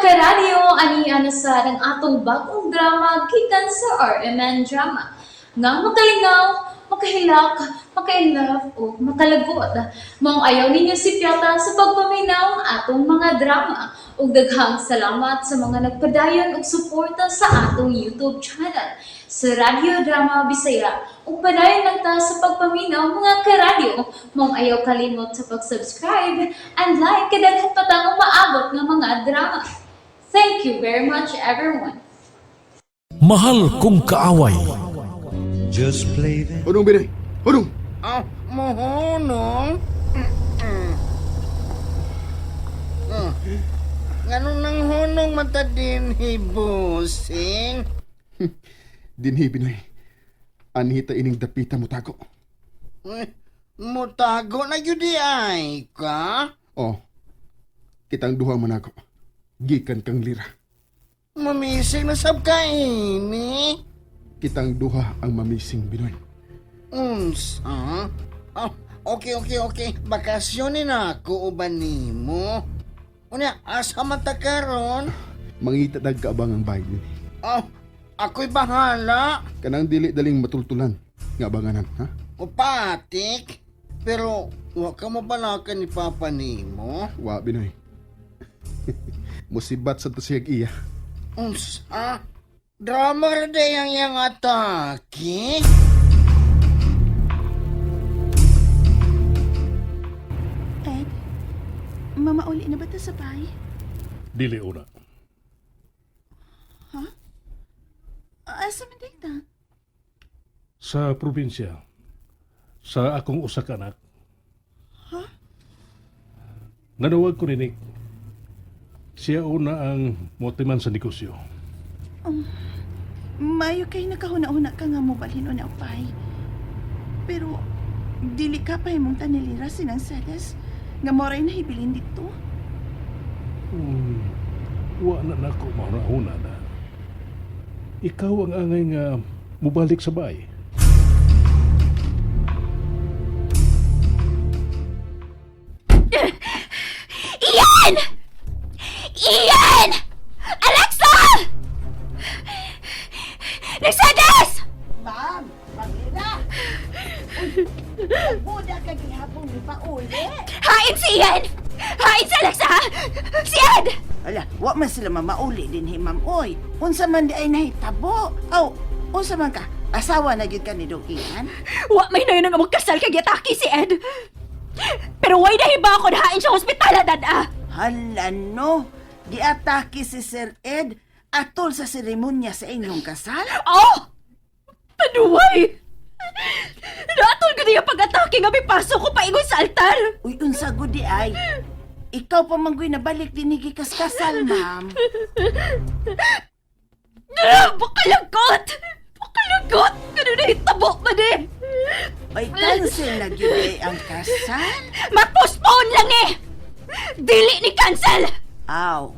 Karadyo, ani ana sa ang atong bagong drama gikan sa RMN Drama. Nga makalingaw, makahilak, makainlove o makalagot. Maong ayaw ninyo si Piata sa pagpaminaw ang atong mga drama. Ug daghang salamat sa mga nagpadayon og suporta sa atong YouTube channel sa Radyo Drama Bisaya. Ug padayon lang ta sa pagpaminaw, mga karadyo. Maong ayaw kalimot sa pag-subscribe and like kay daghan pa tang umaabot nga mga drama. Thank you very much, everyone. Mahal Kong Kaaway. Just play them. Hunong, Binoy! Hunong! Ah, mohonong? Ganun nang hunong mata din, hibusing. Dinhi, Binoy. Anhita ining dapita mo tago. Eh, mutago na yun di ay ka? Oh, kitang duha man ako. Gikan kang lira. Mamising na sab ka ini. Kitang duha ang mamising, Binoy. Unsa? Ah, okay, okay, okay. Bakasyonin na ako uban nimo. Unya, asa man ta karon? Mangita dag kaabang ang bayad nini. Ah, ako'y bahala. Kanang dili daling matultulan nga abanganan, ha? O patik. Pero wa ka mabalakan ni Papa nimo. Wa, Binoy. Musibat sa tasiyag iya. Unsa? Drama ra day ang iyang atake? Ed, mamauli na ba ta sa bahay? Dili una. Asa man day ta? Sa probinsya, sa akong usa ka anak. Nanawag ko ni Nick. Siya una ang motiman sa negosyo. Mayo kay nakahuna-huna ka nga mobalhin na upay. Pero dili ka pa imong tanilira sinang sedes nga moray na hibilin dito. Wa na nako mauna na. Ikaw ang angay nga mubalik sa bahay. Ian! Ian! Alexa! Mercedes! Ma'am, Pamela! Uy, buda ka gihapon ni pauli. Hain si Ian! Hain si Alexa! Si Ed! Ala, wa man sila mamauli din hi ma'am oy. Unsa man di ay nahitabo? Aw, unsa man ka? Asawa na gyud ka ni Dukian? Wa may nayon nga magkasal kay giatake si Ed! Pero way na hiba ako hain siya ospital, dada! Hala no, giatake si Sir Ed atol sa seremonya sa inyong kasal? Oh! Panuway! Natol ko niya pag-atake nga may pasok ko paingon sa altar! Uy, unsa gud di ay? Ikaw pa man guy nabalik din ni gikas kasal, ma'am. Ah, Bakalagot! Bakalagot! Ganun na hitabo man eh! Ay, cancel na gyud ay ang kasal? Ma-postpone lang eh! Dili ni cancel! Aw.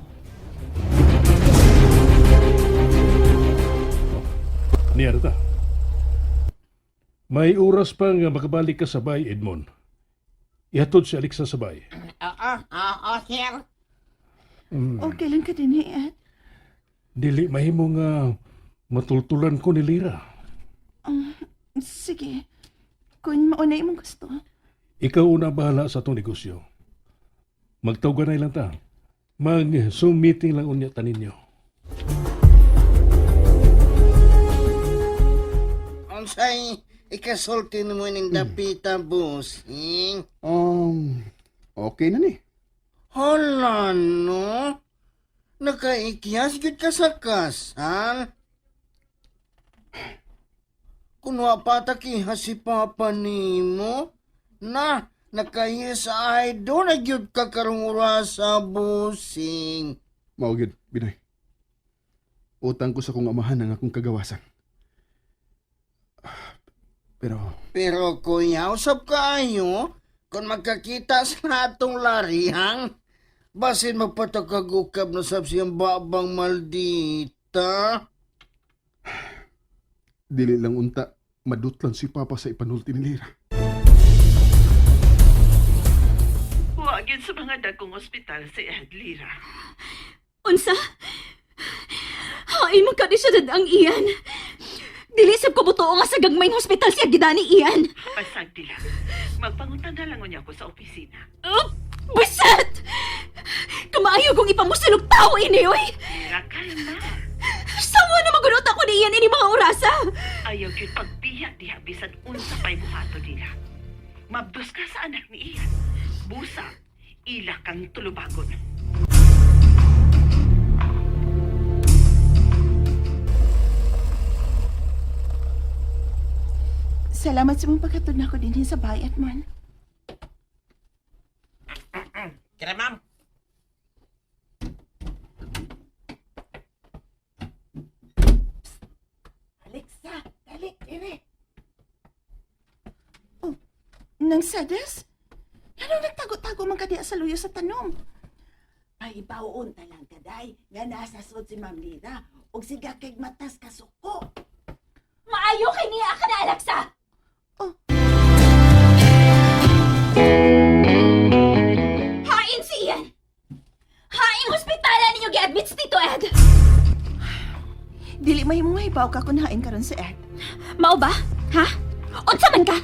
Niya na ta. May oras pa nga makabalik ka sa bahay, Edmond. Ihatod si Alexa sa bahay. Oo, oo, sir. Okay lang ka din eh, Ed. Dili mahimo nga matultulan ko ni Lira. Sige. Kung mauna imong gusto. Ikaw una bahala sa atong negosyo. Magtawganay lang ta. Mag-Zoom meeting lang unya ta ninyo. Unsay ikasulti nimo ning dapita, busing? Okay na ni. Hala no. Nakaikyas gyud ka sa kasal. Kun wa pa ta kiha si Papa nimo, na nakayes ay do na gyud ka karong orasa, busing. Mao gyud, Binoy. Utang ko sa kong amahan ang akong kagawasan. Pero Pero kuya, usap kaayo kung magkakita sa atong larihang, basin magpatakagukab na sab siyang babang maldita. dili lang unta madutlan si Papa sa ipanulti ni Lira. Huwagin sa mga dagkong ospital si Ed Lira. Unsa Unsa? Hain man ka di siya ang Ian. Dili sab ko butuo nga sa gagmayng hospital siya gidani Ian. Pasag dila. Magpangutan na lang unya ko sa opisina. Oh, buset! Kamaayo kong ipamusulog tao ini, oy! Mira, kalma. Sawa na magunot ako ni Ian ini mga orasa! Ayaw gyud pagbiya diha bisan unsa pay buhato nila. Mabdos ka sa anak ni Ian. Busa, ila kang tulubagon. Salamat sa mong pagkatod na ako dinhi sa bayat man. Kira, ma'am. Alexa, dali, dire. Oh, Nang sedes? Ano nagtago-tago man ka diha sa luyo sa tanom? Ay, bawon ta lang kaday nga nasa sud si Ma'am Lira ug siga kay matas kasuko. Maayo kay niya ka na, Alexa! Oh. Hain si Ian! Haing hospitala ninyo gi-admit si Tito Ed! Dili may mong mahibaw ka kung hain karon si Ed. Mao ba? Ha? Unsa man ka?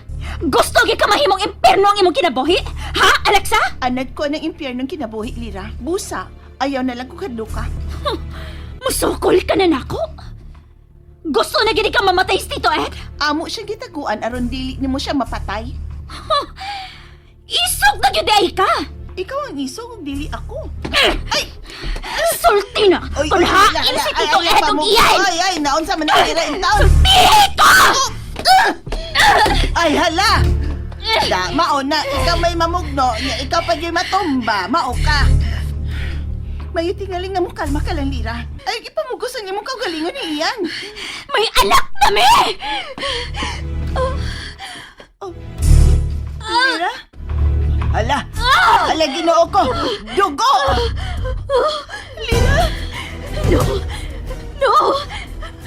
Gusto gyud ka mahimong impierno ang imong kinabuhi? Ha, Alexa? Anad ko ng impyernong kinabuhi, Lira. Busa, ayaw na lang ko kadluka. Musukol ka na nako? Gusto na gid ka mamatay si Tito Ed? Amo siyang gitaguan aron dili nimo siya mapatay. Isog na gyud ay ka! Ikaw ang isog ug dili ako. Ay! Sulti na! Oy, Kung oy, hain ala, si ay, Tito ay, Ed ug pamug- iyan! Ay, ay, naunsa man ang Lira in town. Sultihi ko! Ay, hala. Da, mao na ikaw may mamugno, nya ikaw pa gyud matumba, mao ka. Mayo tingaling nga mo kalma ka lang, Lira. Ay, ipamugos ang imong kaugalingon ni Ian. May anak na mi! Lira? Hala. Hala Ginoo ko. Dugo. Lira? No! No!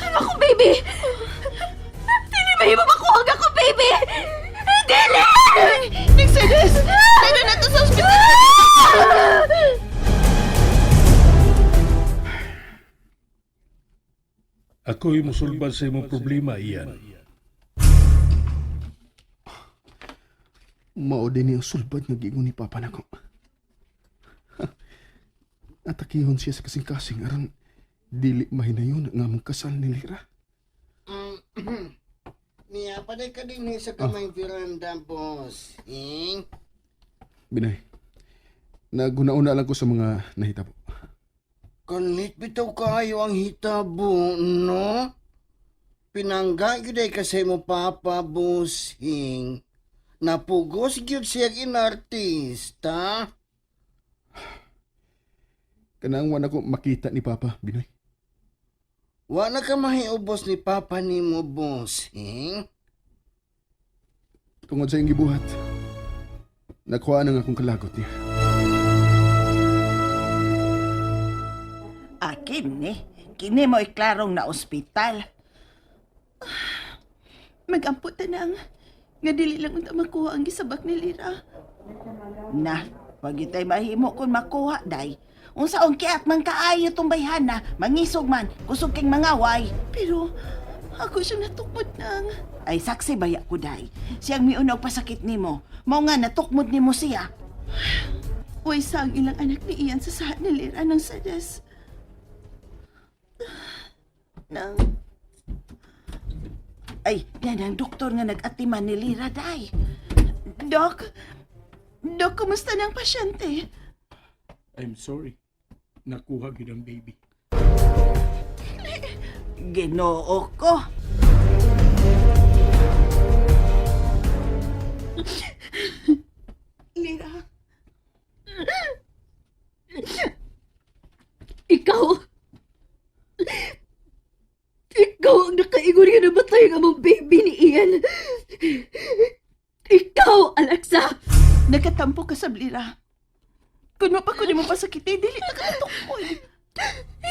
Ano akong baby? Dili ba yung makuha ang akong baby? Dili! Nagsedes! Dali na to sa ospital! Ako'y musulbad sa imong problema, Ian. Mao din ang sulbad nga giingon ni Papa nako. Atakihon siya sa kasing-kasing aron dili mahinayon ang among kasal ni Lira. Niya, paday ka din eh sa kamay veranda, boss. Eh? Binay, naguna-una lang ko sa mga nahitabo. Kalit bitaw kaayo ang hitabo, no? Pinangga gyud ay kasi mo papa, bossing. Napugos gyud siya inartista. Kanang wa nako makita ni Papa, Binoy. Wa na ka mahiubos ni papa nimo, bossing. Tungod sa iyong gibuhat, nakuha na nga akong kalagot niya. Akin ni. Kini mo iklarong na ospital. Magampo tanang. Nga dili lang unta makuha ang gisabak ni Lira. Na, wag itay mahimo kung makuha, day. Unsa kiat man kaayo tong bayhana, mangisog man, kusog king mangaway. Pero ako siyang natukod nang. Ay saksi baya ko, day. Siyang miunog pasakit nimo. Mao nga natukmod nimo siya. Uy, sa ang ilang anak ni Ian sa sahat ni Lira ng sedes. Nang, Ay, yan ang doktor nga nag-atiman ni Lira, day. Doc, Doc, kumusta na ang pasyente? I'm sorry. Nakuha gyud ang baby. Ginoo ko. Lira, Ikaw! Ikaw ang nakaingon nga namatay ang among baby ni Ian! Ikaw, Alexa! nagkatampo ka sa Lira. Kung pa ko nimo pasakiti, dili na ka natukod.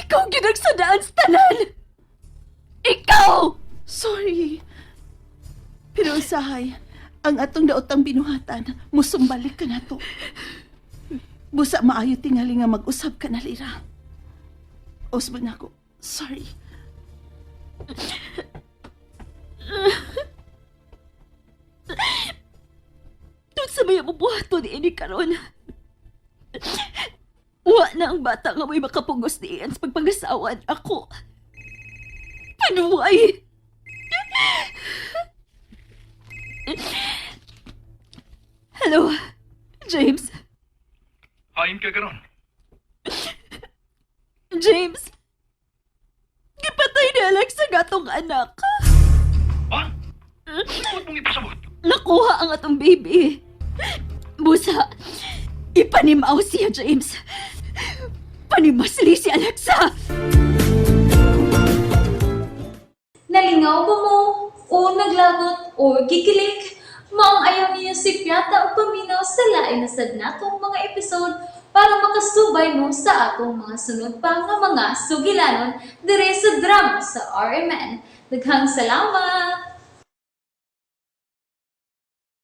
Ikaw ginagsadaan sa tanan! Ikaw! Sorry. Pero usahay, ang atong daotang binuhatan, musumbalik ka na to. Busa maayo tingali nga mag-usab ka na, Lira. Usbon na ako. Sorry. Tun sa may bubuhaton ini karon. Wa na ang bata nga may makapugos ni Ian sa pagpangasawan ako. Panuway! Hello, James. Hain ka karon. James! Gipatay ni Alex ang atong anak. Ha? Huwag mong ipasabot. Nakuha ang atong baby. Busa, ipanimaw siya, James. Panimasli si Alexa. Nalingaw ba mo? O naglagot o gikilig? Maong ayaw niyo si Piata o paminaw sa lain na sad natong mga episode para makasubay mo sa atong mga sunod pa nga mga sugilanon dire sa drama sa RMN. Daghang salamat!